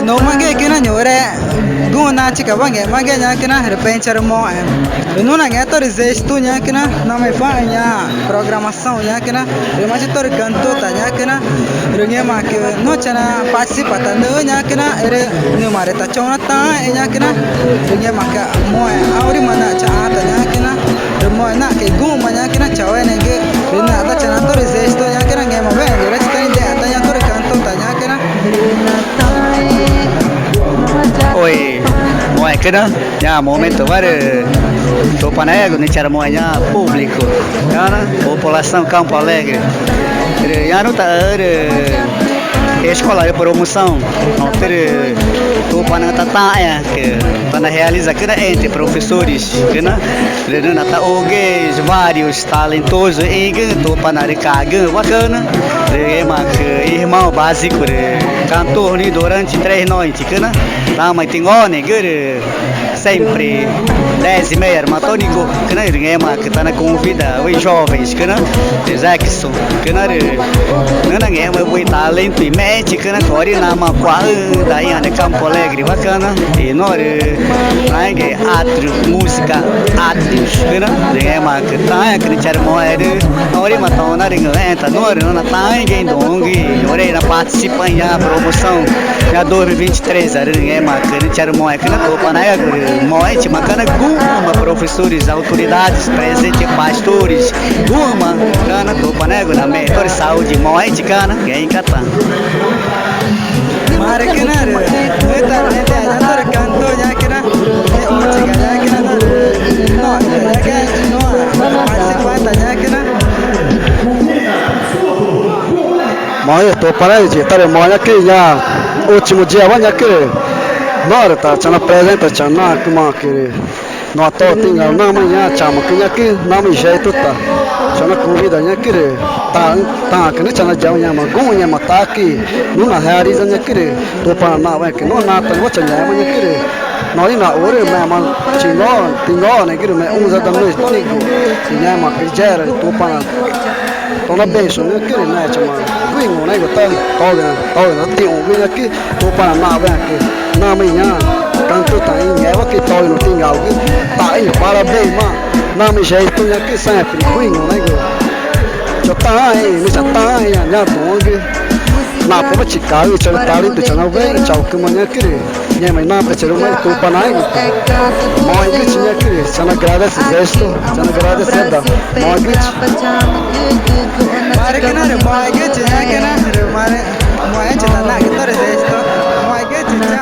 No mange kina nyore gu na chika wange mange nya kina repente mo em no na ngeto resisto nya kina na me fa nya programação nya kina re ma tor canto ta nya kina re nge ma ke no chana participa ta no nya kina re ne mare ta chona ta nya kina re nge ma ka mo auri mana cha ta nya kina re mo na ke gu ma nya kina chawe ne ge re na ta chana to resisto nya kina nge ma ve re chita ni de ta nya tor canto ta nya kina. Oi, moe kena, ya momento var topanego ni chara moe ya público, ya população Campo Alegre. Ya no tá escola de promoção, não ter topana tá tá é que tá realiza que entre professores, que na na tá oge vários talentosos e que topana de caga bacana, é ma que irmão básico de cantor ni durante 3 noites, que na tá mas tem one que sempre 10:30 matonico que na é ma que tá na convida os jovens que na Jackson que na na é ma boi talento e mete que na core na ma qua daí ane Campo Alegre bacana e no na que atrio música atrios que na é ma que tá que char moer ore ma tá na ringa tá no na tá em dong ore na participa em a promoção já 2023 é ma que char moer que na topa na moete macana guma professores autoridades presente pastores guma cana topa nego na mentor saúde moete cana quem cata. Mare kina re eta nete nya tor canto nya kina e ochiga nya kina no no ya ke no participa ta nya kina. Moe to para de tare moe que ya último dia vai que nora tá chana apresenta chana que ma que no to tinga na manhã chama que nya que na mi jeito tá chana convida nya que tá tá que ne chana jau nya ma gu nya ma tá que no na realiza nya que to para na vai que no na tá no chana nya que no na ore ma ma tingo tingo ne que me unza da noite tonigo nya ma que gera to para to na benção nya que ne chama guingo ne go tá to na to na tingo nya que to para na vai que na manhã canto tá em eva que to no tinga que tá em parabéns ma na mi jeito nya que sempre guingo ne go cho tá em mi cha tá em nya dong na po chi ka wi cha ta ri tu cha na ve cha ku ma nya que nya mai na pa cha ru mai tu pa na mo que tinha que cha na agradece gesto cha na agradece da mo que. Mare kina re moe ge nya kina re mare moe cha na ke tor resisto moe ge cha.